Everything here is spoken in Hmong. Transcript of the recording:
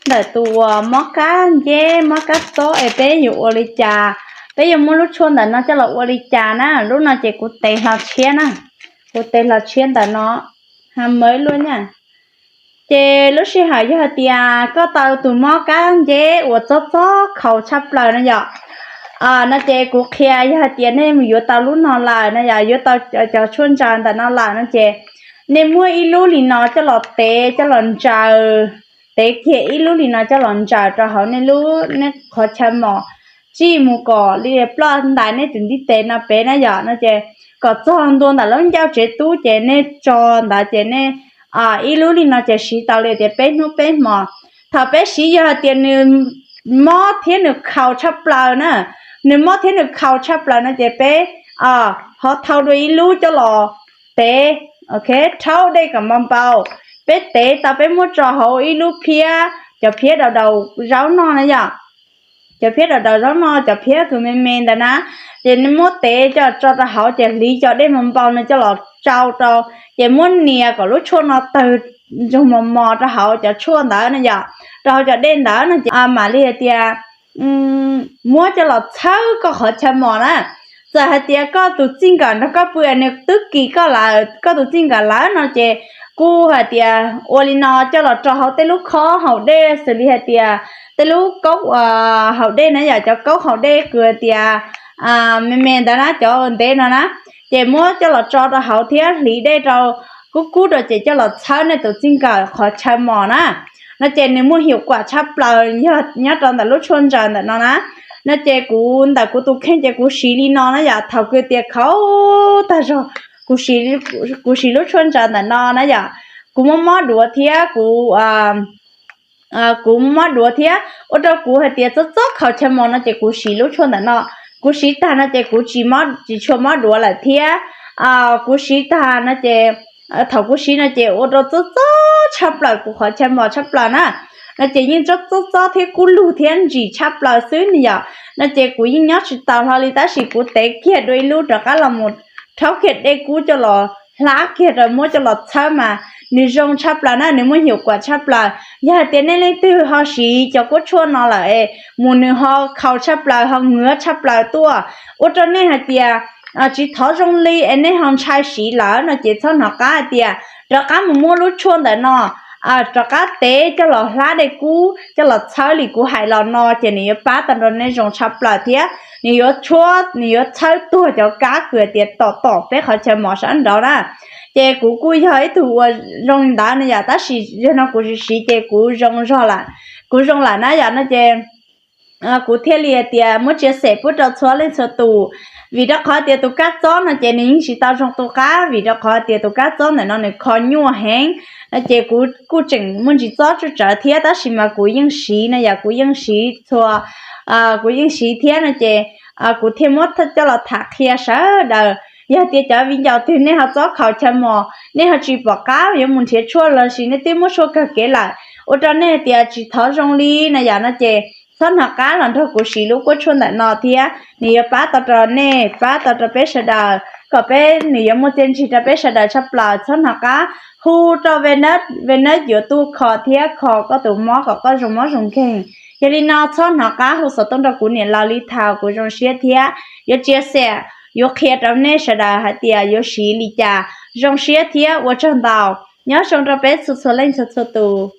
ntawm tus uas mob kab nceb mob kab txob es peb yuav ua li cas, peb yuav muab lub tshuaj ntawm no coj los ua li cas na. Lub no ces kuv tev hlo tshiab na, kuv tev hlo tshiab ntawm no, ha mawb luaj na. Ces lub sij hawm yog hais tias koj tau tus mob kab nceb uas txob txob khaus tshaj plaws na yom, no ces kuv qhia yog hais tias nej yuav tau lub no lawm na yom, yuav tau cov tshuaj ntsaws ntawm no lawm no ces nej muab ib lub li no coj los tev coj los ntsaws, tev kiag ib lub li no coj los ntsaws rau hauv nej lub, nej qhov chaw mos, tsij mus kom li ploj ntais nej tus ntiv tes no pem na yom, no ces kom txog ntua ntawm lub ncauj tsev tub ces nej tso ntawd ces nej ib lub li no ces siv tau li tias peb hnub peb hmos. Thaum peb siv yog hais tias nws mob thiab nws khaus tshaj plaws na, nws mob thiab nws khaus tshaj plaws no ces peb ho thau dua ib lub coj los tev, rhaub dej kom npau npau. Peb tev tau peb muab tso hauv ib lub phiab, cov phiab daus daus zaub noj na yom, cov phiab daus daus zaub noj, cov phiab kws me me ntawd na, ces muab tev coj tso rau hauv ces hliv cov dej npau npau no coj los tsau rau, ces muab nias kom lub tshuaj no tawg ntsoog mos mos rau hauv cov tshuaj ntawd no yom, rau hauv cov dej ntawd no ces mam li hais tias muab coj los txhawb koj qhov chaw mos na. Txawm hais tias koj tus txij nkawm nrog koj pw nws twb kis koj lawm, koj tus txij nkawm lawm no ces kuj hais tias ua li no coj los rau hauv tej lub khob haus dej xws li hais tias tej lub kaub haus dej na yom, cov kaub haus dej kws hais tias me me ntawd na, cov ntev no na, ces muab coj los tso rau hauv thiab hliv dej rau kub kub rau ces coj los txhawb nej tus txij nkawm qhov chaw mos na, no ces nws muaj hiaus kuam tshaj plaws yog nyob rau ntawm lub tshuaj ntsaws ntawm no na. No ces kuv ntawm kuv tus kheej ces kuv siv li no na yom, thaum kws tias khaus tag zog kuv siv lub tshuaj ntsaws ntawm no na yom, kuv muab mob duav thiab kuv kuv mob duav thiab ua rau kuv hais tias txob txob khaus chaw mos no ces kuv siv lub tshuaj ntawm no. Kuv siv tag no ces kuv tsis tsis tshua mob duav lawm thiab. Kuv siv tag no ces thaum kuv siv no ces ua rau txob txob tshaj plaws kuv qhov chaw mos tshaj plaws na. No ces yeej txob txob txob thiab kub lug thiab ntsim tshaj plaws xwb ne yom. No ces kuv yeej nyob tsis tau hlo li tab sis kuv tev kiag dua ib lub rov qab los mus rhaub kiag dej kub coj los hlab kiag rau muab coj los txhawb mas nws zoo tshaj plaws na, nws muaj hiaus kuam tshaj plaws. Yog hais tias nej leej twg ho siv cov kuab tshuaj no lawm es mus nws ho khaus tshaj plaws ho ngwv tshaj plaws tuaj, ua rau nej hais tias tsis thov zoo li es nej ho ntshai siv lawm no ces txhob hnov qab hais tias rov qab mus muab lub tshuaj ntawm no rov qab tev coj los hlab dej kub coj los txhawb li kuv hais los no ces nws yuav pab tau rau nej zoo tshaj plaws thiab nws yuav tshuab nws yuav txhawb tuag cov kab kws tias tom tom peb qhov chaw mos sab nraud na. Ces kuv kuj yog ib tug uas zoo li ntawd no yom, tab sis yog no kuv siv ces kuv zoo zog lawm, kuv zoo lawm na yom. No ces kuv thiaj li hais tias muab tsia xem pub rau txhua leej txhua tus, vim rau qhov tias tus kab txob no ces nws yeej tsis tau zoo tu qab, vim rau qhov tias tus kab txob ntawm no nws kho nyuaj heev. No ces kuv kuj tseem muaj ntsis txob tsuj tsawv thiab tab sis mas kuv yeej siv no yom, kuv yeej siv txhua kuv yeej siv thiab no ces kuv thiaj muab coj los tham qhia sawv daws. Yog tias cov viv ncaus twg nej ho txob khaus chaw mos nej ho tsis pom qab yuav mus nrhiav tshuaj los sis nej twb muab tshuaj kawg kev lawm, ua rau nej tias tsis thov zoo li na yom, no ces txhob hnov qab los nrog kuv siv lub kuab tshuaj ntawm no thiab nws yuav pab tau rau nej, pab tau rau peb sawv daws kom peb, nws yuav muaj txiaj ntsig rau peb sawv daws tshaj plaws. Txhob hnov qab hu rau Venus, Venus yuav tuaj kho thiab kho koj tus mob kom koj zoo mob zoo nkeeg. Yog li no txhob hnov qab hu xov tooj rau kuv niam laus li thaum kuv zoo siab thiab yuav tsia xem, yuav qhia rau nej sawv daws hais tias yuav siv li cas. Zoo siab thiab ua tsaug ntau, nyob zoo rau peb txhua txhua leej txhua txhua tus.